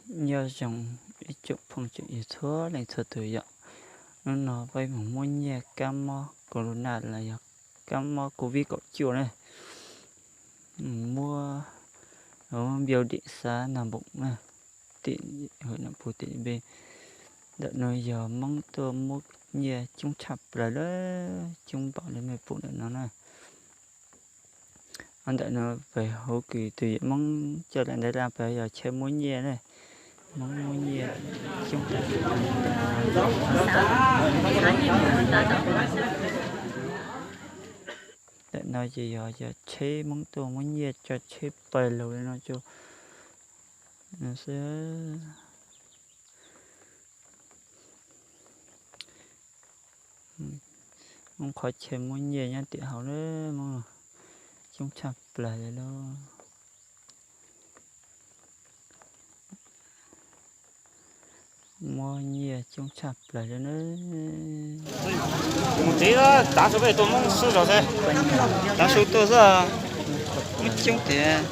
Nyob zoo ib tsoom phooj tsoom ywg txhua leej txhua tus yom. Hnub no peb mus muab nyiaj kab mob corona los yog kab mob covid kaum cuaj na, mus muab npiau dim xav nag npoom na, tim hawm Nom Pus tim Npe. Ntawm no yog Hmoob tuaj muab nyiaj coob tshaj plaws lawm, coob npaum li mej pum ntawm no na. Ntawm no pem hauv kws tus yawm Hmoob coj daim ntawv laj pem yog tsheb muab nyiaj na, Hmoob muab nyiaj coob. Ntawm no ces yog cov tsheb Hmoob tuaj muab nyiaj tso tsheb pais laus li no tso xwb. Hmoob qhov chaw muab nyiaj nyob tim hauv na, coob tshaj plaws li lauj. Muab nyiaj coob tshaj plaws li na. Mus txiv, tav su peb tuaj Hmoob xwb zog xwb. Tav su tuaj xwb, muab coob tiag.